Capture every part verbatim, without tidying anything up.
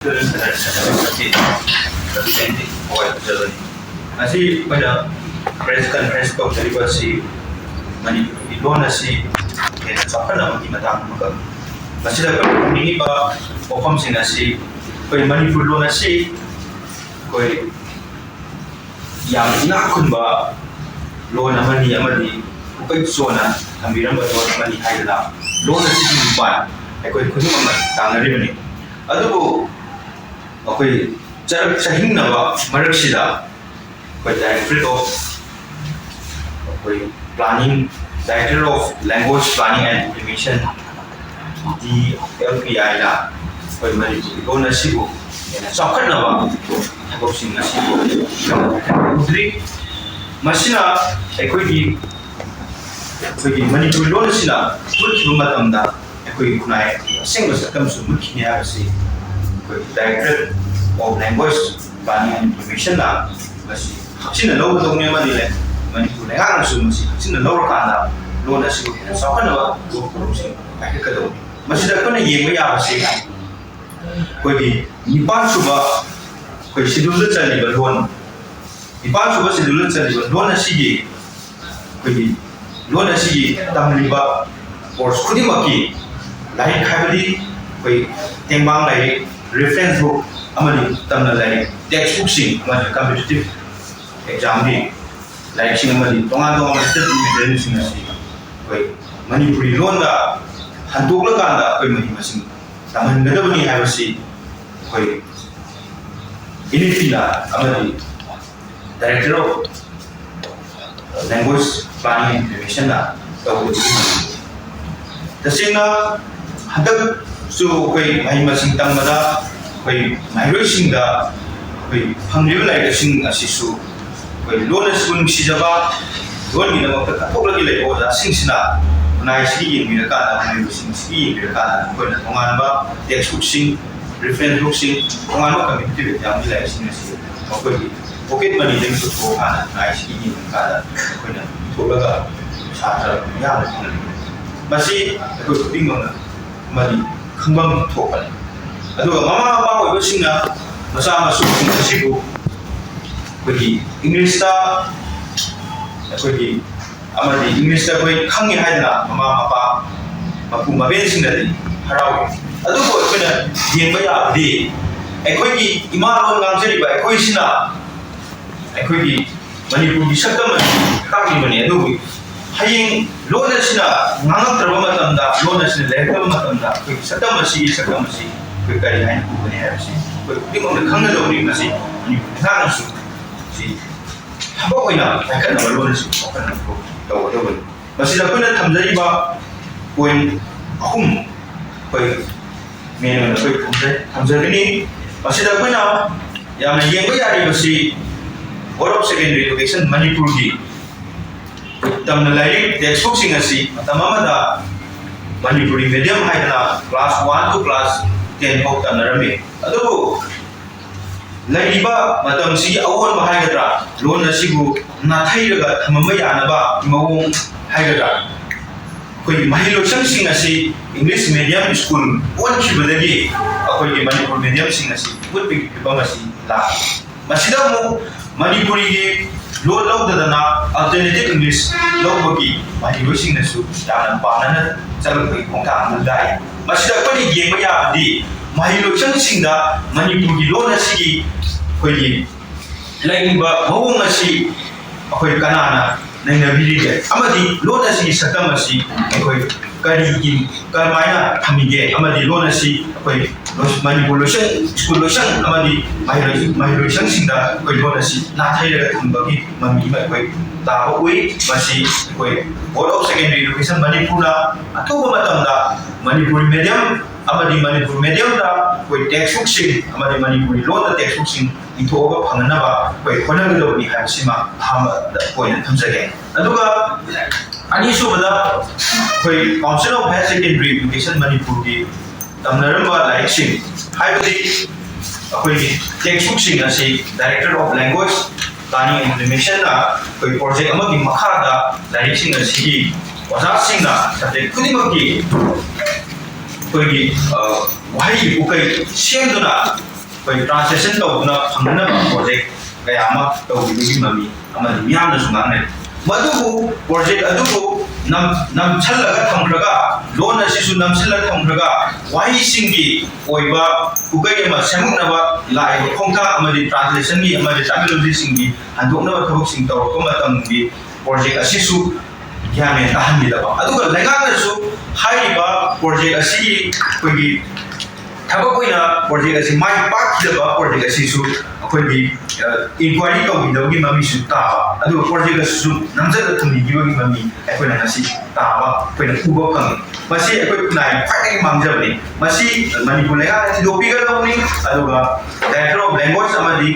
ꯉꯁꯤ ꯑꯩꯈꯣꯏꯅ press conference ꯇꯧꯖꯔꯤꯕ ꯑꯁꯤ ꯃꯅꯤꯄꯨꯔꯤ ꯂꯣꯟ ꯑꯁꯤ ꯍꯦꯟꯅ ꯆꯥꯎꯈꯠꯅꯕꯒꯤ ꯃꯇꯥꯡ ꯑꯃꯈꯛ꯫ ꯃꯁꯤꯗ ꯑꯩꯈꯣꯏ ꯈꯪꯅꯤꯡꯉꯤꯕ ꯋꯥꯐꯝꯁꯤꯡ ꯑꯁꯤ ꯑꯩꯈꯣꯏ ꯃꯅꯤꯄꯨꯔ ꯂꯣꯟ ꯑꯁꯤ ꯑꯩꯈꯣꯏ ꯌꯥꯝ ꯏꯅꯥꯛ ꯈꯨꯟꯕ ꯂꯣꯟ ꯑꯃꯅꯤ ꯑꯃꯗꯤ ꯄꯨꯀꯩ ꯆꯣꯟꯅ ꯊꯝꯕꯤꯔꯝꯕ ꯂꯣꯟ ꯑꯃꯅꯤ ꯍꯥꯏꯗꯅ ꯂꯣꯟ ꯑꯁꯤꯒꯤ ꯃꯄꯥꯟ ꯑꯩꯈꯣꯏ ꯈꯨꯗꯤꯡꯃꯛꯅ ꯇꯥꯟꯅꯔꯤꯕꯅꯤ꯫ ꯑꯗꯨꯕꯨ ꯑꯩꯈꯣꯏ ꯆꯔꯛ ꯆꯍꯤꯡꯅꯕ ꯃꯔꯛꯁꯤꯗ ꯑꯩꯈꯣꯏ Directorate of ꯑꯩꯈꯣꯏ Planning, Directorate of Language Planning and Implementation, D L P I ꯅ ꯑꯩꯈꯣꯏ ꯃꯅꯤꯄꯨꯔꯤ ꯂꯣꯟ ꯑꯁꯤꯕꯨ ꯍꯦꯟꯅ ꯆꯥꯎꯈꯠꯅꯕ ꯊꯕꯛꯁꯤꯡ ꯑꯁꯤꯕꯨ ꯎꯗ꯭ꯔꯤ꯫ ꯃꯁꯤꯅ ꯑꯩꯈꯣꯏꯒꯤ ꯑꯩꯈꯣꯏꯒꯤ ꯃꯅꯤꯄꯨꯔꯤ ꯂꯣꯟ ꯑꯁꯤꯅ ꯃꯨꯠꯈꯤꯕ ꯃꯇꯝꯗ ꯑꯩꯈꯣꯏꯒꯤ ꯈꯨꯟꯅꯥꯏ ꯑꯁꯦꯡꯕ ꯁꯛꯇꯝꯁꯨ ꯃꯨꯠꯈꯤꯅꯤ ꯍꯥꯏꯕꯁꯤ ꯑꯩꯈꯣꯏ Directorate of Language Planning and Implementation ꯅ ꯃꯁꯤ ꯍꯛꯆꯤꯟꯅ ꯂꯧꯒꯗꯧꯅꯤ ꯑꯃꯗꯤ ꯂꯩ꯫ ꯃꯅꯤꯄꯨꯔ ꯂꯩꯉꯥꯛꯅꯁꯨ ꯃꯁꯤ ꯍꯛꯆꯤꯟꯅ ꯂꯧꯔꯀꯥꯟꯗ ꯂꯣꯟ ꯑꯁꯤꯕꯨ ꯍꯦꯟꯅ ꯆꯥꯎꯈꯠꯅꯕ ꯊꯕꯛ ꯊꯧꯔꯝꯁꯤꯡ ꯄꯥꯏꯈꯠꯀꯗꯧꯅꯤ꯫ ꯃꯁꯤꯗ ꯑꯩꯈꯣꯏꯅ ꯌꯦꯡꯕ ꯌꯥꯕꯁꯤ ꯑꯩꯈꯣꯏꯒꯤ ꯅꯤꯄꯥꯟ ꯁꯨꯕ ꯑꯩꯈꯣꯏ schedule ꯗ ꯆꯜꯂꯤꯕ ꯂꯣꯟ, ꯅꯤꯄꯥꯟ ꯁꯨꯕ schedule ꯗ ꯆꯜꯂꯤꯕ ꯂꯣꯟ ꯑꯁꯤꯒꯤ ꯑꯩꯈꯣꯏꯒꯤ ꯂꯣꯟ ꯑꯁꯤꯒꯤ ꯇꯝꯂꯤꯕ course ꯈꯨꯗꯤꯡꯃꯛꯀꯤ ꯂꯥꯏꯔꯤꯛ ꯍꯥꯏꯕꯗꯤ ꯑꯩꯈꯣꯏ ꯇꯦꯡꯕꯥꯡ ꯂꯥꯏꯔꯤꯛ, reference book ꯑꯃꯗꯤ ꯇꯝꯅ ꯂꯥꯏꯔꯤꯛ, text book ꯁꯤꯡ ꯑꯃꯗꯤ competitive exam ꯒꯤ ꯂꯥꯏꯔꯤꯛꯁꯤꯡ ꯑꯃꯗꯤ ꯇꯣꯉꯥꯟ ꯇꯣꯉꯥꯟꯕ state material ꯁꯤꯡ ꯑꯁꯤ ꯑꯩꯈꯣꯏ ꯃꯅꯤꯄꯨꯔꯤ ꯂꯣꯟꯗ ꯍꯟꯗꯣꯛꯂꯀꯥꯟꯗ ꯑꯩꯈꯣꯏ ꯃꯍꯩ ꯃꯁꯤꯡ ꯇꯝꯍꯟꯒꯗꯕꯅꯤ ꯍꯥꯏꯕꯁꯤ ꯑꯩꯈꯣꯏ N E P ꯅ ꯑꯃꯗꯤ Directorate of Language Planning and Implementation ꯅ ꯇꯧꯕꯗꯒꯤ ꯇꯁꯦꯡꯅ ꯍꯟꯗꯛꯁꯨ ꯑꯩꯈꯣꯏ ꯃꯍꯩ ꯃꯁꯤꯡ ꯇꯝꯕꯗ ꯑꯩꯈꯣꯏ ꯃꯍꯩꯔꯣꯏꯁꯤꯡꯗ ꯑꯩꯈꯣꯏ ꯐꯪꯂꯤꯕ ꯂꯥꯏꯔꯤꯛꯁꯤꯡ ꯑꯁꯤꯁꯨ ꯑꯩꯈꯣꯏ ꯂꯣꯟ ꯑꯁꯤꯕꯨ ꯅꯨꯡꯁꯤꯖꯕ, ꯂꯣꯟꯒꯤꯗꯃꯛꯇ ꯀꯠꯊꯣꯛꯂꯒ ꯂꯩꯕ ꯑꯣꯖꯥꯁꯤꯡꯁꯤꯅ ꯈꯨꯟꯅꯥꯏꯁꯤꯒꯤ ꯌꯦꯡꯕꯤꯔꯀꯥꯟꯗ, ꯃꯍꯩꯔꯣꯏꯁꯤꯡꯁꯤꯒꯤ ꯌꯦꯡꯕꯤꯔꯀꯥꯟꯗ ꯑꯩꯈꯣꯏꯅ ꯇꯣꯉꯥꯟꯕ text book ꯁꯤꯡ, reference book ꯁꯤꯡ, ꯇꯣꯉꯥꯟꯕ competitive exam ꯒꯤ ꯂꯥꯏꯔꯤꯛꯁꯤꯡ ꯑꯁꯤ ꯃꯈꯣꯏꯒꯤ pocket money ꯗꯒꯤ ꯄꯨꯊꯣꯛꯑꯀꯥꯟꯗ ꯈꯨꯟꯅꯥꯏꯁꯤꯒꯤ ꯌꯦꯡꯕꯤꯔꯀꯥꯟꯗ ꯑꯩꯈꯣꯏꯅ ꯄꯨꯊꯣꯛꯂꯒ ꯁꯥꯇ꯭ꯔ ꯃꯤꯌꯥꯝꯗ ꯐꯪꯍꯟꯕꯅꯤ꯫ ꯃꯁꯤ ꯑꯩꯈꯣꯏ ꯈꯨꯗꯤꯡꯃꯛꯅ ꯑꯃꯗꯤ ꯈꯪꯐꯝ ꯊꯣꯛꯄꯅꯤ꯫ ꯑꯗꯨꯒ ꯃꯃꯥ ꯃꯄꯥ ꯑꯣꯏꯕꯁꯤꯡꯅ ꯃꯆꯥ ꯃꯁꯨꯁꯤꯡ ꯑꯁꯤꯕꯨ ꯑꯩꯈꯣꯏꯒꯤ ꯏꯪꯂꯤꯁꯇ ꯑꯩꯈꯣꯏꯒꯤ ꯑꯃꯗꯤ ꯏꯪꯂꯤꯁꯇ ꯑꯩꯈꯣꯏ ꯈꯪꯉꯤ ꯍꯥꯏꯗꯅ ꯃꯃꯥ ꯃꯄꯥ ꯃꯄꯨ ꯃꯕꯦꯟꯁꯤꯡꯅꯗꯤ ꯍꯔꯥꯎꯏ꯫ ꯑꯗꯨꯕꯨ ꯑꯩꯈꯣꯏꯅ ꯌꯦꯡꯕ ꯌꯥꯕꯗꯤ ꯑꯩꯈꯣꯏꯒꯤ ꯏꯃꯥ ꯂꯣꯟ ꯉꯥꯡꯖꯔꯤꯕ ꯑꯩꯈꯣꯏꯁꯤꯅ ꯑꯩꯈꯣꯏꯒꯤ ꯃꯅꯤꯄꯨꯔꯒꯤ ꯁꯛꯇꯝ ꯑꯁꯤ ꯇꯥꯛꯂꯤꯕꯅꯤ꯫ ꯑꯗꯨꯕꯨ ꯍꯌꯦꯡ ꯂꯣꯟ ꯑꯁꯤꯅ ꯉꯥꯡꯉꯛꯇ꯭ꯔꯕ ꯃꯇꯝꯗ, ꯂꯣꯟ ꯑꯁꯤꯅ ꯂꯩꯔꯛꯇꯕ ꯃꯇꯝꯗ ꯑꯩꯈꯣꯏꯒꯤ ꯁꯛꯇꯝ ꯑꯁꯤꯒꯤ ꯁꯛꯇꯝ ꯑꯁꯤ ꯑꯩꯈꯣꯏ ꯀꯔꯤ ꯍꯥꯏꯅ ꯎꯒꯅꯤ ꯍꯥꯏꯕꯁꯤ ꯑꯩꯈꯣꯏ ꯈꯨꯗꯤꯡꯃꯛꯅ ꯈꯪꯒꯗꯧꯕꯅꯤ꯫ ꯃꯁꯤ ꯃꯅꯤꯄꯨꯔ ꯂꯩꯉꯥꯛꯅꯁꯨ ꯁꯤ ꯊꯕꯛ ꯑꯣꯏꯅ ꯄꯥꯏꯈꯠꯅꯕ ꯂꯣꯟ ꯑꯁꯤ ꯆꯥꯎꯈꯠꯅꯕ ꯇꯧꯒꯗꯧꯕꯅꯤ꯫ ꯃꯁꯤꯗ ꯑꯩꯈꯣꯏꯅ ꯊꯝꯖꯔꯤꯕ ꯄꯣꯏꯟ ꯑꯍꯨꯝ ꯑꯩꯈꯣꯏ ꯃꯦꯟ ꯑꯣꯏꯅ ꯑꯩꯈꯣꯏ ꯊꯝꯖ-, ꯊꯝꯖꯒꯅꯤ꯫ ꯃꯁꯤꯗ ꯑꯩꯈꯣꯏꯅ ꯌꯥꯝꯅ ꯌꯦꯡꯕ ꯌꯥꯔꯤꯕꯁꯤ Board of Secondary Education ꯃꯅꯤꯄꯨꯔꯒꯤ ꯇꯝꯅ ꯂꯥꯏꯔꯤꯛ ꯇꯦꯛꯁꯕꯨꯛꯁꯤꯡ ꯑꯁꯤ ꯃꯇꯝ ꯑꯃꯗ ꯃꯅꯤꯄꯨꯔꯤ ꯃꯦꯗꯤꯌꯝ ꯍꯥꯏꯗꯅ class one two class ten ꯐꯥꯎ ꯇꯝꯅꯔꯝꯃꯤ꯫ ꯑꯗꯨꯕꯨ ꯂꯩꯔꯤꯕ ꯃꯇꯝꯁꯤꯒꯤ ꯑꯑꯣꯟꯕ ꯍꯥꯏꯒꯗ꯭ꯔꯥ, ꯂꯣꯟ ꯑꯁꯤꯕꯨ ꯅꯥꯊꯩꯔꯒ ꯊꯝꯃꯝꯕ ꯌꯥꯅꯕ ꯃꯑꯣꯡ ꯍꯥꯏꯒꯗ꯭ꯔꯥ, ꯑꯩꯈꯣꯏꯒꯤ ꯃꯍꯩꯂꯣꯏꯁꯪꯁꯤꯡ ꯑꯁꯤ ꯏꯪꯂꯤꯁ ꯃꯦꯗꯤꯌꯝ ꯁ꯭ꯀꯨꯜ ꯑꯣꯟꯈꯤꯕꯗꯒꯤ ꯑꯩꯈꯣꯏꯒꯤ ꯃꯅꯤꯄꯨꯔ ꯃꯦꯗꯤꯌꯝꯁꯤꯡ ꯑꯁꯤ ꯃꯨꯠꯄꯒꯤ ꯐꯤꯕꯝ ꯑꯁꯤ ꯂꯥꯛꯂꯤ꯫ ꯃꯁꯤꯗ ꯑꯃꯨꯛ ꯃꯅꯤꯄꯨꯔꯤꯒꯤ ꯂꯣꯟ ꯂꯧꯗꯗꯅ alternative English ꯂꯧꯕꯒꯤ ꯃꯍꯩꯔꯣꯏꯁꯤꯡꯅꯁꯨ ꯌꯥꯝꯅ ꯄꯥꯝꯅꯅ ꯆꯠꯂꯛꯄꯒꯤ ꯈꯣꯡꯊꯥꯡ ꯑꯃ ꯂꯥꯛꯏ꯫ ꯃꯁꯤꯗ ꯑꯩꯈꯣꯏꯅ ꯌꯦꯡꯕ ꯌꯥꯕꯗꯤ ꯃꯍꯩꯂꯣꯏꯁꯪꯁꯤꯡꯗ ꯃꯅꯤꯄꯨꯔꯒꯤ ꯂꯣꯟ ꯑꯁꯤꯒꯤ ꯑꯩꯈꯣꯏꯒꯤ ꯂꯩꯔꯤꯕ ꯃꯑꯣꯡ ꯑꯁꯤ ꯑꯩꯈꯣꯏ ꯀꯅꯥꯅ ꯅꯩꯅꯕꯤꯔꯤꯒꯦ ꯑꯃꯗꯤ ꯂꯣꯟ ꯑꯁꯤꯒꯤ ꯁꯛꯇꯝ ꯑꯁꯤ ꯑꯩꯈꯣꯏ ꯀꯔꯤꯒꯤ, ꯀꯔꯝꯍꯥꯏꯅ ꯊꯝꯃꯤꯒꯦ ꯑꯃꯗꯤ ꯂꯣꯟ ꯑꯁꯤ ꯑꯩꯈꯣꯏ ꯂꯣꯏ-, ꯃꯅꯤꯄꯨꯔ ꯂꯣꯏꯁꯪ, ꯁ꯭ꯀꯨꯜ ꯂꯣꯏꯁꯪ ꯑꯃꯗꯤ ꯃꯍꯩꯔꯣꯏ-, ꯃꯍꯩꯔꯣꯏꯁꯪꯁꯤꯡꯗ ꯑꯩꯈꯣꯏ ꯂꯣꯟ ꯑꯁꯤ ꯅꯥꯊꯩꯔꯒ ꯊꯝꯕꯒꯤ ꯃꯃꯤ ꯑꯃ ꯑꯩꯈꯣꯏ ꯇꯥꯕ ꯎꯏ꯫ ꯃꯁꯤ ꯑꯩꯈꯣꯏ Board of Secondary Education ꯃꯅꯤꯄꯨꯔꯅ ꯑꯊꯨꯕ ꯃꯇꯝꯗ ꯃꯅꯤꯄꯨꯔꯤ ꯃꯦꯗꯤꯌꯝ ꯑꯃꯗꯤ ꯃꯅꯤꯄꯨꯔ ꯃꯦꯗꯤꯌꯝꯗ ꯑꯩꯈꯣꯏ ꯇꯦꯛꯁꯕꯨꯛꯁꯤꯡ ꯑꯃꯗꯤ ꯃꯅꯤꯄꯨꯔꯤ ꯂꯣꯟꯗ ꯇꯦꯛꯁꯕꯨꯛꯁꯤꯡ ꯏꯊꯣꯛꯑꯒ ꯐꯪꯅꯅꯕ ꯑꯩꯈꯣꯏ ꯍꯣꯠꯅꯒꯗꯕꯅꯤ ꯍꯥꯏꯕꯁꯤꯃ ꯑꯍꯥꯟꯕꯗ ꯑꯣꯏꯅ ꯊꯝꯖꯒꯦ꯫ ꯑꯗꯨꯒ ꯑꯅꯤꯁꯨꯕꯗ ꯑꯩꯈꯣꯏ Council of Higher Secondary Education ꯃꯅꯤꯄꯨꯔꯒꯤ ꯇꯝꯅꯔꯝꯕ ꯂꯥꯏꯔꯤꯛꯁꯤꯡ, ꯍꯥꯏꯕꯗꯤ ꯑꯩꯈꯣꯏꯒꯤ ꯇꯦꯛꯁꯕꯨꯛꯁꯤꯡ ꯑꯁꯤ Director of Language Planning and Implementation ꯅ ꯑꯩꯈꯣꯏ ꯄ꯭ꯔꯣꯖꯦꯛ ꯑꯃꯒꯤ ꯃꯈꯥꯗ ꯂꯥꯏꯔꯤꯛꯁꯤꯡ ꯑꯁꯤꯒꯤ ꯑꯣꯖꯥꯁꯤꯡꯅ subject ꯈꯨꯗꯤꯡꯃꯛꯀꯤ ꯑꯩꯈꯣꯏꯒꯤ, ꯑ, ꯋꯥꯍꯩꯒꯤ ꯄꯨꯀꯩ ꯁꯦꯝꯗꯨꯅ ꯑꯩꯈꯣꯏ ꯇ꯭ꯔꯥꯟꯁꯂꯦꯁꯟ ꯇꯧꯗꯨꯅ ꯐꯪꯅꯅꯕ ꯄ꯭ꯔꯣꯖꯦꯛ ꯀꯌꯥ ꯑꯃ ꯇꯧꯈꯤꯕꯒꯤ ꯃꯃꯤ ꯑꯃꯗꯤ ꯃꯤꯌꯥꯝꯅꯁꯨ ꯉꯥꯡꯅꯩ꯫ ꯃꯗꯨꯕꯨ ꯄ꯭ꯔꯣꯖꯦꯛ ꯑꯗꯨꯕꯨ ꯅꯝ- ꯅꯝꯁꯤꯜꯂꯒ ꯊꯝꯈ꯭ꯔꯒ, ꯂꯣꯟ ꯑꯁꯤꯁꯨ ꯅꯝꯁꯤꯜꯂꯒ ꯊꯝꯈ꯭ꯔꯒ, ꯋꯥꯍꯩꯁꯤꯡꯒꯤ ꯑꯣꯏꯕ ꯄꯨꯀꯩ ꯑꯃ ꯁꯦꯝꯃꯛꯅꯕ ꯂꯥꯛꯏꯕ ꯈꯣꯡꯊꯥꯡ ꯑꯃꯗꯤ ꯇ꯭ꯔꯥꯟꯁꯂꯦꯁꯟꯒꯤ ꯑꯃꯗꯤ ꯇꯔꯃꯤꯅꯣꯂꯣꯖꯤꯁꯤꯡꯒꯤ ꯍꯟꯗꯣꯛꯅꯕ ꯊꯕꯛꯁꯤꯡ ꯇꯧꯔꯛꯄ ꯃꯇꯝꯒꯤ ꯄ꯭ꯔꯣꯖꯦꯛ ꯑꯁꯤꯁꯨ ꯒ꯭ꯌꯥꯟ ꯃꯦꯟ ꯇꯥꯍꯟꯕꯤꯗꯕ꯫ ꯑꯗꯨꯒ ꯂꯩꯉꯥꯛꯅꯁꯨ ꯍꯥꯏꯔꯤꯕ ꯄ꯭ꯔꯣꯖꯦꯛ ꯑꯁꯤꯒꯤ ꯑꯩꯈꯣꯏꯒꯤ ꯊꯕꯛ ꯑꯣꯏꯅ ꯄ꯭ꯔꯣꯖꯦꯛ ꯑꯁꯤ ꯃꯥꯏ ꯄꯥꯛꯈꯤꯗꯕ ꯄ꯭ꯔꯣꯖꯦꯛ ꯑꯁꯤꯁꯨ ꯑꯩꯈꯣꯏꯒꯤ ꯏꯟꯀ꯭ꯋꯥꯏꯔꯤ ꯇꯧꯕꯤꯗꯕꯒꯤ ꯃꯃꯤꯁꯨ ꯇꯥꯕ, ꯑꯗꯨꯒ ꯄ꯭ꯔꯣꯖꯦꯛ ꯑꯁꯤꯁꯨ ꯅꯝꯖꯜꯂ ꯊꯝꯕꯤꯈꯤꯕꯒꯤ ꯃꯃꯤ ꯑꯩꯈꯣꯏꯅ ꯉꯁꯤ ꯇꯥꯕ ꯑꯩꯈꯣꯏꯅ ꯎꯕ ꯐꯪꯉꯤ꯫ ꯃꯁꯤ ꯑꯩꯈꯣꯏ ꯈꯨꯟꯅꯥꯏꯒꯤ ꯈ꯭ꯋꯥꯏꯗꯒꯤ ꯃꯥꯡꯖꯕꯅꯤ꯫ ꯃꯁꯤ ꯃꯅꯤꯄꯨꯔ ꯂꯩꯉꯥꯛꯅ ꯊꯤꯗꯣꯛꯄꯤꯒꯗꯧꯕꯅꯤ꯫ ꯑꯗꯨꯒ Director of Language ꯑꯃꯗꯤ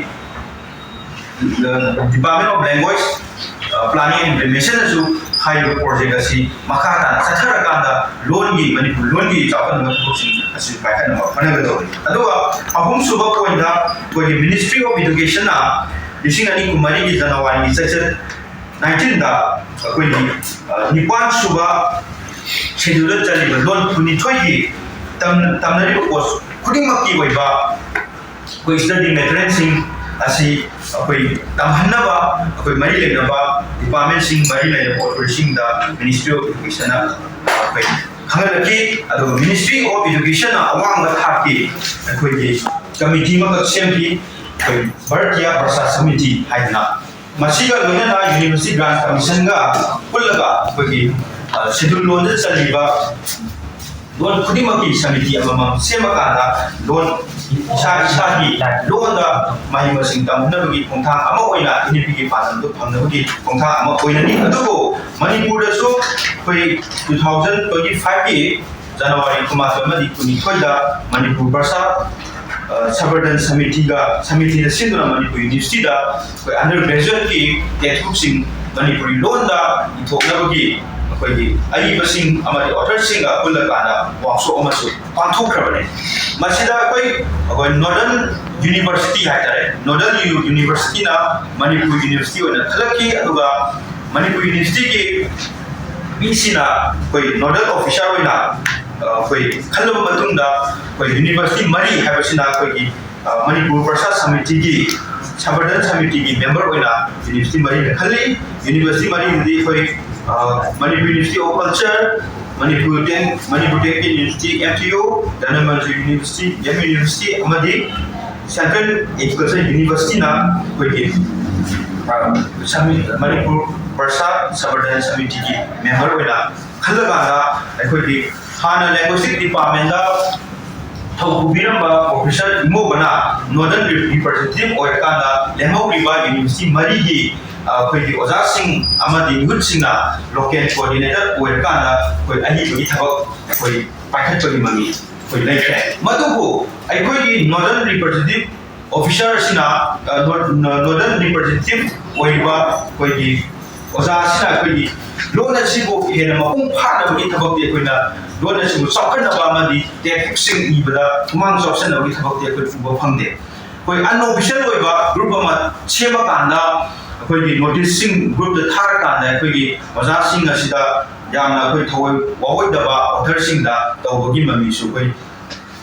Department of Language, Planning and Implementation ꯅꯁꯨ ꯍꯥꯏꯔꯤꯕ ꯄ꯭ꯔꯣꯖꯦꯛ ꯑꯁꯤ ꯃꯈꯥ ꯇꯥꯅ ꯆꯠꯊꯔꯀꯥꯟꯗ ꯂꯣꯟꯒꯤ, ꯃꯅꯤꯄꯨꯔ ꯂꯣꯟꯒꯤ ꯆꯥꯎꯈꯠꯅꯕ ꯊꯕꯛꯁꯤꯡ ꯑꯁꯤ ꯄꯥꯏꯈꯠꯅꯕ ꯍꯣꯠꯅꯒꯗꯧꯔꯤ꯫ ꯑꯗꯨꯒ ꯑꯍꯨꯝꯁꯨꯕ ꯄꯣꯏꯟꯗ ꯑꯩꯈꯣꯏꯒꯤ Ministry of Education ꯅ ꯂꯤꯁꯤꯡ ꯑꯅꯤ ꯀꯨꯟꯃꯔꯤꯒꯤ ꯖꯅꯋꯥꯔꯤꯒꯤ ꯆꯩꯆꯠ ꯅꯥꯏꯟꯇꯤꯟꯗ ꯑꯩꯈꯣꯏꯒꯤ ꯅꯤꯄꯥꯟ ꯁꯨꯕ ꯁꯦꯗꯨꯜꯗ ꯆꯜꯂꯤꯕ ꯂꯣꯟ ꯀꯨꯟꯅꯤꯊꯣꯏꯒꯤ ꯇꯝꯅꯔꯤꯕ ꯀꯣꯔꯁ ꯈꯨꯗꯤꯡꯃꯛꯀꯤ ꯑꯣꯏꯕ ꯑꯩꯈꯣꯏ ꯁ꯭ꯇꯗꯤ ꯃꯦꯇꯔꯤꯌꯦꯜꯁꯤꯡ ꯑꯁꯤ ꯑꯩꯈꯣꯏ ꯇꯝꯍꯟꯅꯕ ꯑꯩꯈꯣꯏ ꯃꯔꯤ ꯂꯩꯅꯕ ꯗꯤꯄꯥꯔꯠꯃꯦꯟꯁꯤꯡ, ꯃꯔꯤ ꯂꯩꯅꯕ ꯑꯣꯊꯣꯔꯤꯇꯤꯁꯤꯡꯗ Ministry of Education ꯅ ꯑꯩꯈꯣꯏ ꯈꯪꯍꯜꯂꯛꯈꯤ꯫ ꯑꯗꯨꯒ Ministry of Education ꯅ ꯑꯋꯥꯡꯕ ꯊꯥꯛꯀꯤ ꯑꯩꯈꯣꯏꯒꯤ ꯀꯃꯤꯇꯤ ꯑꯃꯈꯛ ꯁꯦꯝꯈꯤ, ꯑꯩꯈꯣꯏ ꯚꯥꯔꯇꯤꯌꯥ ꯚꯥꯁꯥ ꯁꯃꯤꯇꯤ ꯍꯥꯏꯗꯅ꯫ ꯃꯁꯤꯒ ꯂꯣꯏꯅꯅ University Grants Commission ꯒ ꯄꯨꯜꯂꯒ ꯑꯩꯈꯣꯏꯒꯤ ꯁꯦꯗꯨꯜ ꯂꯣꯟꯗ ꯆꯜꯂꯤꯕ ꯂꯣꯟ ꯈꯨꯗꯤꯡꯃꯛꯀꯤ ꯁꯃꯤꯇꯤ ꯑꯃꯃꯝ ꯁꯦꯝꯃꯀꯥꯟꯗ ꯂꯣꯟ ꯏꯁꯥ ꯏꯁꯥꯒꯤ ꯂꯣꯟꯗ ꯃꯍꯩ ꯃꯁꯤꯡ ꯇꯝꯅꯕꯒꯤ ꯈꯣꯡꯊꯥꯡ ꯑꯃ ꯑꯣꯏꯅ ꯏꯟꯅꯄꯤꯒꯤ ꯄꯥꯟꯗꯝꯗꯨ ꯐꯪꯅꯕꯒꯤ ꯈꯣꯡꯊꯥꯡ ꯑꯃ ꯑꯣꯏꯅꯅꯤ꯫ ꯑꯗꯨꯕꯨ ꯃꯅꯤꯄꯨꯔꯗꯁꯨ ꯑꯩꯈꯣꯏ two thousand twenty five ꯀꯤ ꯖꯅꯋꯥꯔꯤ ꯀꯨꯟꯃꯥꯊꯣꯏ ꯑꯃꯗꯤ ꯀꯨꯟꯅꯤꯊꯣꯏꯗ ꯃꯅꯤꯄꯨꯔ ꯚꯥꯁꯥ ꯁꯕꯔꯗꯟ ꯁꯃꯤꯇꯤꯒ, ꯁꯃꯤꯇꯤꯅ ꯁꯤꯟꯗꯨꯅ ꯃꯅꯤꯄꯨꯔ University ꯗ ꯑꯩꯈꯣꯏ under graduate ꯀꯤ ꯇꯦꯛꯁꯕꯨꯛꯁꯤꯡ ꯃꯅꯤꯄꯨꯔꯤ ꯂꯣꯟꯗ ꯏꯊꯣꯛꯅꯕꯒꯤ ꯑꯩꯈꯣꯏꯒꯤ ꯑꯏꯕꯁꯤꯡ ꯑꯃꯗꯤ ꯑꯣꯊꯔꯁꯤꯡꯒ ꯄꯨꯜꯂꯀꯥꯟꯗ ꯋꯥꯛꯁꯣꯞ ꯑꯃꯁꯨ ꯄꯥꯡꯊꯣꯛꯈ꯭ꯔꯕꯅꯤ꯫ ꯃꯁꯤꯗ ꯑꯩꯈꯣꯏ, ꯑꯩꯈꯣꯏ Nodal University ꯍꯥꯏꯇꯥꯔꯦ, Nodal University ꯅ ꯃꯅꯤꯄꯨꯔ University ꯑꯣꯏꯅ ꯈꯜꯂꯛꯈꯤ꯫ ꯑꯗꯨꯒ ꯃꯅꯤꯄꯨꯔ University ꯒꯤ ꯃꯤꯁꯤꯅ ꯑꯩꯈꯣꯏ Nodal Officer ꯑꯣꯏꯅ ꯑꯩꯈꯣꯏ ꯈꯜꯂꯕ ꯃꯇꯨꯡꯗ ꯑꯩꯈꯣꯏ ꯌꯨꯅꯤꯚꯔꯁꯤꯇꯤ ꯃꯔꯤ ꯍꯥꯏꯕꯁꯤꯅ ꯑꯩꯈꯣꯏꯒꯤ ꯃꯅꯤꯄꯨꯔ ꯄ꯭ꯔꯁꯥ ꯁꯃꯤꯇꯤꯒꯤ ꯁꯕꯔꯗꯟ ꯁꯃꯤꯇꯤꯒꯤ ꯃꯦꯝꯕꯔ ꯑꯣꯏꯅ ꯌꯨꯅꯤꯚꯔꯁꯤꯇꯤ ꯃꯔꯤꯅ ꯈꯜꯂꯤ꯫ ꯌꯨꯅꯤꯚꯔꯁꯤꯇꯤ ꯃꯔꯤꯗꯨꯗꯤ ꯑꯩꯈꯣꯏ Manipur university of culture, Manipur ꯇꯦꯡ ꯃꯅꯤꯄꯨꯔ ꯇꯦꯡꯀꯦꯟ university, M T U, Dhanamanjuri university, M university ꯑꯃꯗꯤ ꯁꯦꯟꯇ꯭ꯔꯦꯜ ꯑꯦꯒ꯭ꯔꯤꯀꯜꯆꯔ ꯌꯨꯅꯤꯚꯔꯁꯤꯇꯤꯅ ꯑꯩꯈꯣꯏꯒꯤ ꯃꯅꯤꯄꯨꯔ ꯄ꯭ꯔꯁꯥ ꯁꯕꯔꯗꯟ ꯁꯃꯤꯇꯤꯒꯤ ꯃꯦꯝꯕꯔ ꯑꯣꯏꯅ ꯈꯜꯂꯀꯥꯟꯗ ꯑꯩꯈꯣꯏꯒꯤ ꯍꯥꯟꯅ ꯂꯦꯡꯒ꯭ꯋꯦꯁꯇꯤꯛ ꯗꯤꯄꯥꯔꯠꯃꯦꯟꯗ ꯊꯧ ꯄꯨꯕꯤꯔꯝꯕ ꯄ꯭ꯔꯣꯐꯦꯁꯔ ꯏꯃꯣꯕꯅ ꯅꯣꯗꯜ ꯔꯤꯄ꯭ꯔꯖꯦꯟꯇꯦꯇꯤꯚ ꯑꯣꯏꯔꯀꯥꯟꯗ ꯂꯦꯝꯍꯧꯔꯤꯕ ꯌꯨꯅꯤꯚꯔꯁꯤꯇꯤ ꯃꯔꯤꯒꯤ ꯑꯩꯈꯣꯏꯒꯤ ꯑꯣꯖꯥꯁꯤꯡ ꯑꯃꯗꯤ ꯃꯤꯍꯨꯠꯁꯤꯡꯅ ꯂꯣꯀꯦꯜ ꯀꯣꯑꯣꯔꯗꯤꯅꯦꯇꯔ ꯑꯣꯏꯔꯀꯥꯟꯗ ꯑꯩꯈꯣꯏ ꯑꯏꯕꯒꯤ ꯊꯕꯛ ꯑꯩꯈꯣꯏ ꯄꯥꯏꯈꯠꯄꯒꯤ ꯃꯃꯤ ꯑꯩꯈꯣꯏ ꯂꯩꯈ꯭ꯔꯦ꯫ ꯃꯗꯨꯕꯨ ꯑꯩꯈꯣꯏꯒꯤ ꯅꯣꯗꯜ ꯔꯤꯄ꯭ꯔꯖꯦꯟꯇꯦꯇꯤꯚ ꯑꯣꯐꯤꯁꯥꯔ ꯑꯁꯤꯅ ꯅꯣꯗꯜ ꯔꯤꯄ꯭ꯔꯖꯦꯟꯇꯦꯇꯤꯚ ꯑꯣꯏꯔꯤꯕ ꯑꯩꯈꯣꯏꯒꯤ ꯑꯣꯖꯥ ꯑꯁꯤꯅ ꯑꯩꯈꯣꯏꯒꯤ ꯂꯣꯟ ꯑꯁꯤꯕꯨ ꯍꯦꯟꯅ ꯃꯄꯨꯡ ꯐꯥꯅꯕꯒꯤ ꯊꯕꯛꯇꯤ ꯑꯩꯈꯣꯏꯅ ꯂꯣꯟ ꯑꯁꯤꯕꯨ ꯆꯥꯎꯈꯠꯅꯕ ꯑꯃꯗꯤ ꯇꯦꯛꯁꯕꯨꯛꯁꯤꯡ ꯏꯕꯗ ꯄꯨꯛꯅꯤꯡ ꯆꯥꯎꯁꯤꯟꯅꯕꯒꯤ ꯊꯕꯛꯇꯤ ꯑꯩꯈꯣꯏ ꯎꯕ ꯐꯪꯗꯦ꯫ ꯑꯩꯈꯣꯏ ꯑꯟꯑꯣꯐꯤꯁꯤꯌꯦꯜ ꯑꯣꯏꯕ ꯒ꯭ꯔꯨꯞ ꯑꯃ ꯁꯦꯝꯃꯀꯥꯟꯗ ꯑꯩꯈꯣꯏꯒꯤ ꯅꯣꯇꯤꯁꯁꯤꯡ ꯒ꯭ꯔꯨꯞꯇ ꯊꯥꯔꯀꯥꯟꯗ ꯑꯩꯈꯣꯏꯒꯤ ꯑꯣꯖꯥꯁꯤꯡ ꯑꯁꯤꯗ ꯌꯥꯝꯅ ꯑꯩꯈꯣꯏ ꯊꯑꯣꯏ ꯋꯥꯑꯣꯏꯗꯕ ꯑꯣꯊꯔꯁꯤꯡꯗ ꯇꯧꯕꯒꯤ ꯃꯃꯤꯁꯨ ꯑꯩꯈꯣꯏ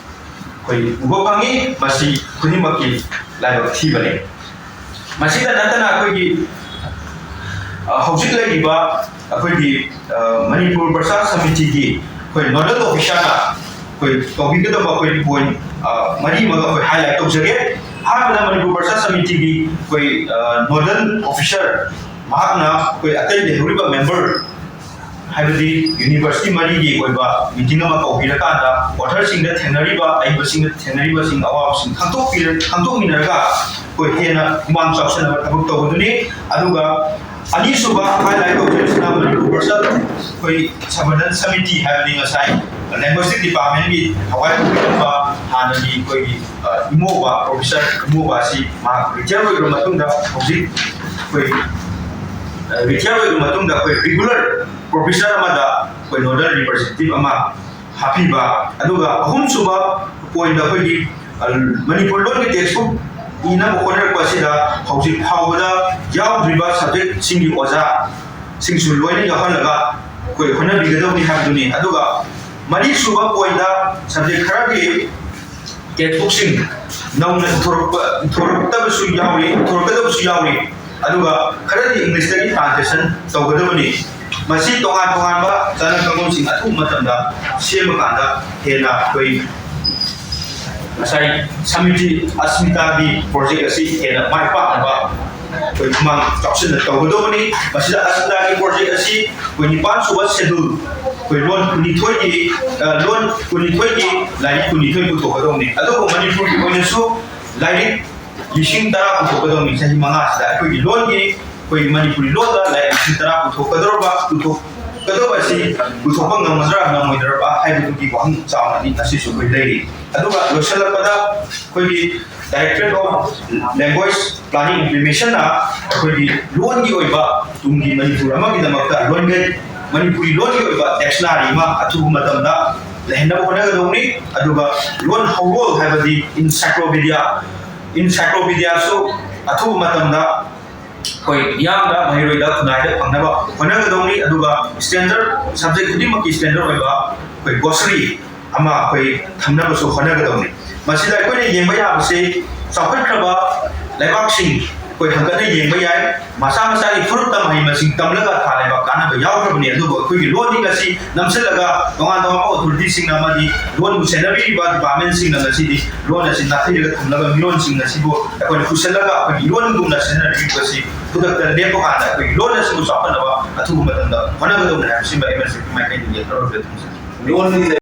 ꯑꯩꯈꯣꯏ ꯎꯕ ꯐꯪꯉꯤ꯫ ꯃꯁꯤ ꯈꯨꯗꯤꯡꯃꯛꯀꯤ ꯂꯥꯏꯕꯛ ꯊꯤꯕꯅꯤ꯫ ꯃꯁꯤꯗ ꯅꯠꯇꯅ ꯑꯩꯈꯣꯏꯒꯤ ꯍꯧꯖꯤꯛ ꯂꯩꯔꯤꯕ ꯑꯩꯈꯣꯏꯒꯤ ꯃꯅꯤꯄꯨꯔ ꯄ꯭ꯔꯁꯥ ꯁꯃꯤꯇꯤꯒꯤ ꯑꯩꯈꯣꯏ ꯅꯣꯗꯜ ꯑꯣꯐꯤꯁꯥꯔꯅ ꯑꯩꯈꯣꯏ ꯇꯧꯕꯤꯒꯗꯕ ꯑꯩꯈꯣꯏ ꯄꯣꯏꯟ ꯃꯔꯤ ꯑꯃꯒ ꯑꯩꯈꯣꯏ ꯍꯥꯏꯂꯥꯏꯠ ꯇꯧꯖꯒꯦ꯫ ꯑꯍꯥꯟꯕꯗ ꯃꯅꯤꯄꯨꯔ ꯄ꯭ꯔꯁꯥ ꯁꯃꯤꯇꯤꯒꯤ ꯑꯩꯈꯣꯏ ꯅꯣꯗꯜ ꯑꯣꯐꯤꯁꯥꯔ ꯃꯍꯥꯛꯅ ꯑꯩꯈꯣꯏ ꯑꯇꯩ ꯂꯩꯍꯧꯔꯤꯕ ꯃꯦꯝꯕꯔ ꯍꯥꯏꯕꯗꯤ ꯌꯨꯅꯤꯚꯔꯁꯤꯇꯤ ꯃꯔꯤꯒꯤ ꯑꯣꯏꯕ ꯃꯤꯇꯤꯡ ꯑꯃ ꯀꯧꯕꯤꯔꯀꯥꯟꯗ ꯑꯣꯊꯔꯁꯤꯡꯗ ꯊꯦꯡꯅꯔꯤꯕ ꯑꯍꯩꯕꯁꯤꯡꯗ ꯊꯦꯡꯅꯔꯤꯕꯁꯤꯡ ꯑꯋꯥꯕꯁꯤꯡ ꯈꯪꯗꯣꯛꯄꯤꯔ ꯈꯪꯗꯣꯛꯃꯤꯟꯅꯔꯒ ꯑꯩꯈꯣꯏ ꯍꯦꯟꯅ ꯍꯨꯃꯥꯡ ꯆꯥꯎꯁꯤꯟꯅꯕ ꯊꯕꯛ ꯇꯧꯒꯗꯣꯏꯅꯤ꯫ ꯑꯗꯨꯒ ꯑꯅꯤꯁꯨꯕ ꯍꯥꯏꯂꯥꯏꯠ ꯇꯧꯖꯔꯤꯁꯤꯅ ꯃꯅꯤꯄꯨꯔ ꯄ꯭ꯔꯁꯥ ꯑꯩꯈꯣꯏ ꯁꯃꯟꯗꯟ ꯁꯃꯤꯇꯤ ꯍꯥꯏꯕꯗꯤ ꯉꯁꯥꯏ ꯂꯦꯡꯒ꯭ꯋꯦꯁꯇꯤꯛ ꯗꯤꯄꯥꯔꯠꯃꯦꯟꯒꯤ ꯊꯋꯥꯏ ꯄꯨꯕꯤꯔꯝꯕ ꯍꯥꯟꯅꯒꯤ ꯑꯩꯈꯣꯏꯒꯤ ꯏꯃꯣꯕ ꯄ꯭ꯔꯣꯐꯦꯁꯔ ꯏꯃꯣꯕ ꯑꯁꯤ ꯃꯍꯥꯛ ꯔꯤꯇꯥꯌꯔ ꯑꯣꯏꯈ꯭ꯔ ꯃꯇꯨꯡꯗ ꯍꯧꯖꯤꯛ ꯑꯩꯈꯣꯏ ꯔꯤꯇꯥꯌꯔ ꯑꯣꯏꯔꯕ ꯃꯇꯨꯡꯗ ꯑꯩꯈꯣꯏ ꯔꯤꯒꯨꯂꯔ ꯄ꯭ꯔꯣꯐꯦꯁꯔ ꯑꯃꯗ ꯑꯩꯈꯣꯏ ꯅꯣꯗꯜ ꯔꯤꯄ꯭ꯔꯖꯦꯟꯇꯦꯇꯤꯚ ꯑꯃ ꯍꯥꯞꯄꯤꯕ꯫ ꯑꯗꯨꯒ ꯑꯍꯨꯝꯁꯨꯕ ꯄꯣꯏꯟꯗ ꯑꯩꯈꯣꯏꯒꯤ ꯃꯅꯤꯄꯨꯔ ꯂꯣꯟꯒꯤ ꯇꯦꯛꯁꯕꯨꯛ ꯏꯅꯕ ꯍꯣꯠꯅꯔꯛꯄ ꯑꯁꯤꯗ ꯍꯧꯖꯤꯛ ꯐꯥꯎꯕꯗ ꯌꯥꯎꯗ꯭ꯔꯤꯕ ꯁꯕꯖꯦꯛꯁꯤꯡꯒꯤ ꯑꯣꯖꯥꯁꯤꯡꯁꯨ ꯂꯣꯏꯅ ꯌꯥꯎꯍꯜꯂꯒ ꯑꯩꯈꯣꯏ ꯍꯣꯠꯅꯕꯤꯒꯗꯕꯅꯤ ꯍꯥꯏꯕꯗꯨꯅꯤ꯫ ꯑꯗꯨꯒ ꯃꯔꯤꯁꯨꯕ ꯄꯣꯏꯟꯗ ꯁꯕꯖꯦꯛ ꯈꯔꯒꯤ ꯇꯦꯛꯁꯕꯨꯛꯁꯤꯡ ꯅꯧꯅ ꯏꯊꯣꯔꯛꯄ, ꯏꯊꯣꯔꯛꯇꯕꯁꯨ ꯌꯥꯎꯔꯤ, ꯏꯊꯣꯔꯛꯀꯗꯕꯁꯨ ꯌꯥꯎꯔꯤ, ꯑꯗꯨꯒ ꯈꯔꯗꯤ ꯏꯪꯂꯤꯁꯇꯒꯤ ꯇ꯭ꯔꯥꯟꯁꯂꯦꯁꯟ ꯇꯧꯒꯗꯕꯅꯤ꯫ ꯃꯁꯤ ꯇꯣꯉꯥꯟ ꯇꯣꯉꯥꯟꯕ ꯆꯥꯅ ꯀꯥꯡꯂꯣꯟꯁꯤꯡ ꯑꯊꯨꯕ ꯃꯇꯝꯗ ꯁꯦꯝꯕ ꯀꯥꯟꯗ ꯍꯦꯟꯅ ꯑꯩꯈꯣꯏ ꯉꯁꯥꯏ ꯁꯃꯤꯇꯤ ꯑꯁꯃꯤꯇꯥꯒꯤ ꯄ꯭ꯔꯣꯖꯦꯛ ꯑꯁꯤ ꯍꯦꯟꯅ ꯃꯥꯏ ꯄꯥꯛꯅꯕ ꯑꯩꯈꯣꯏ ꯈꯨꯃꯥꯡ ꯆꯥꯎꯁꯤꯟꯅ ꯇꯧꯒꯗꯧꯕꯅꯤ꯫ ꯃꯁꯤꯗ ꯑꯁꯃꯤꯇꯥꯒꯤ ꯄ꯭ꯔꯣꯖꯦꯛ ꯑꯁꯤ ꯑꯩꯈꯣꯏ ꯅꯤꯄꯥꯟ ꯁꯨꯕ ꯁꯦꯗꯨꯜ, ꯑꯩꯈꯣꯏ ꯂꯣꯟ ꯀꯨꯟꯅꯤꯊꯣꯏꯒꯤ, ꯑ, ꯂꯣꯟ ꯀꯨꯟꯅꯤꯊꯣꯏꯒꯤ ꯂꯥꯏꯔꯤꯛ ꯀꯨꯟꯅꯤꯊꯣꯏ ꯄꯨꯊꯣꯛꯀꯗꯧꯕꯅꯤ꯫ ꯑꯗꯨꯕꯨ ꯃꯅꯤꯄꯨꯔꯒꯤ ꯑꯣꯏꯅꯁꯨ ꯂꯥꯏꯔꯤꯛ ꯂꯤꯁꯤꯡ ꯇꯔꯥ ꯄꯨꯊꯣꯛꯀꯗꯧꯅꯤ꯫ ꯆꯍꯤ ꯃꯉꯥꯁꯤꯗ ꯑꯩꯈꯣꯏꯒꯤ ꯂꯣꯟꯒꯤ, ꯑꯩꯈꯣꯏꯒꯤ ꯃꯅꯤꯄꯨꯔꯤ ꯂꯣꯟꯗ ꯂꯥꯏꯔꯤꯛ ꯂꯤꯁꯤꯡ ꯇꯔꯥ ꯄꯨꯊꯣꯛꯀꯗꯧꯔꯕ, ꯄꯨꯊꯣꯛꯀꯗꯧꯕ ꯑꯁꯤ ꯄꯨꯊꯣꯛꯄ ꯉꯝꯒꯗ꯭ꯔꯥ ꯉꯝꯃꯣꯏꯗ꯭ꯔꯕ ꯍꯥꯏꯕꯗꯨꯒꯤ ꯋꯥꯍꯪ ꯆꯥꯎꯅꯗꯤ ꯉꯁꯤꯁꯨ ꯑꯩꯈꯣꯏ ꯂꯩꯔꯤ꯫ ꯑꯗꯨꯒ ꯂꯣꯏꯁꯤꯜꯂꯛꯄꯗ ꯑꯩꯈꯣꯏꯒꯤ Directorate of Language Planning Implementation ꯅ ꯑꯩꯈꯣꯏꯒꯤ ꯂꯣꯟꯒꯤ ꯑꯣꯏꯕ ꯇꯨꯡꯒꯤ ꯃꯅꯤꯄꯨꯔ ꯑꯃꯒꯤꯗꯃꯛꯇ ꯂꯣꯟꯒꯩ, ꯃꯅꯤꯄꯨꯔꯤ ꯂꯣꯟꯒꯤ ꯑꯣꯏꯕ dictionary ꯑꯃ ꯑꯊꯨꯕ ꯃꯇꯝꯗ ꯂꯩꯍꯟꯅꯕ ꯍꯣꯠꯅꯒꯗꯧꯕꯅꯤ꯫ ꯑꯗꯨꯒ ꯂꯣꯟ ꯍꯧꯔꯣꯜ ꯍꯥꯏꯕꯗꯤ encyclopedia, encyclopedia ꯁꯨ ꯑꯊꯨꯕ ꯃꯇꯝꯗ ꯑꯩꯈꯣꯏ ꯃꯤꯌꯥꯝꯗ, ꯃꯍꯩꯔꯣꯏꯗ, ꯈꯨꯟꯅꯥꯏꯗ ꯐꯪꯅꯕ ꯍꯣꯠꯅꯒꯗꯧꯅꯤ꯫ ꯑꯗꯨꯒ standard, subject ꯈꯨꯗꯤꯡꯃꯛꯀꯤ standard ꯑꯣꯏꯕ ꯑꯩꯈꯣꯏ glossary ꯑꯃ ꯑꯩꯈꯣꯏ ꯊꯝꯅꯕꯁꯨ ꯍꯣꯠꯅꯒꯗꯧꯅꯤ꯫ ꯃꯁꯤꯗ ꯑꯩꯈꯣꯏꯅ ꯌꯦꯡꯕ ꯌꯥꯕꯁꯤ ꯆꯥꯎꯈꯠꯈ꯭ꯔꯕ ꯂꯩꯕꯥꯛꯁꯤꯡ ꯑꯩꯈꯣꯏ ꯍꯟꯒꯠꯅ ꯌꯦꯡꯕ ꯌꯥꯏ꯫ ꯃꯁꯥ ꯃꯁꯥꯒꯤ ꯐꯨꯔꯨꯞꯇ ꯃꯍꯩ ꯃꯁꯤꯡ ꯇꯝꯂꯒ ꯊꯥ ꯂꯩꯕꯥꯛ ꯀꯥꯟꯅꯕ ꯌꯥꯎꯈ꯭ꯔꯕꯅꯤ꯫ ꯑꯗꯨꯕꯨ ꯑꯩꯈꯣꯏꯒꯤ ꯂꯣꯟꯗꯤ ꯉꯁꯤ ꯅꯝꯁꯤꯜꯂꯒ ꯇꯣꯉꯥꯟ ꯇꯣꯉꯥꯟꯕ authority ꯁꯤꯡꯅ ꯑꯃꯗꯤ ꯂꯣꯟꯕꯨ ꯁꯦꯟꯅꯕꯤꯔꯤꯕ department ꯁꯤꯡꯅ ꯉꯁꯤꯗꯤ ꯂꯣꯟ ꯑꯁꯤ ꯅꯥꯊꯩꯔꯒ ꯊꯝꯂꯒ ꯃꯤꯔꯣꯟꯁꯤꯡ ꯑꯁꯤꯕꯨ ꯑꯩꯈꯣꯏꯅ ꯄꯨꯁꯤꯜꯂꯒ ꯑꯩꯈꯣꯏꯒꯤ ꯂꯣꯟꯒꯨꯝꯅ ꯁꯤꯖꯤꯟꯅꯕꯤꯕꯁꯤ ꯈꯨꯗꯛꯇ ꯂꯦꯞꯄ ꯀꯥꯟꯗ ꯑꯩꯈꯣꯏꯒꯤ ꯂꯣꯟ ꯑꯁꯤꯕꯨ ꯆꯥꯎꯈꯠꯅꯕ ꯑꯊꯨꯕ ꯃꯇꯝꯗ ꯍꯣꯠꯅꯒꯗꯧꯕꯅꯤ ꯍꯥꯏꯕꯁꯤꯃ ꯑꯩ ꯃꯁꯤꯒꯤ ꯃꯥꯏꯀꯩꯗꯒꯤ ꯂꯧꯔꯒ ꯊꯝꯖꯒꯦ꯫ ꯂꯣꯟꯒꯤ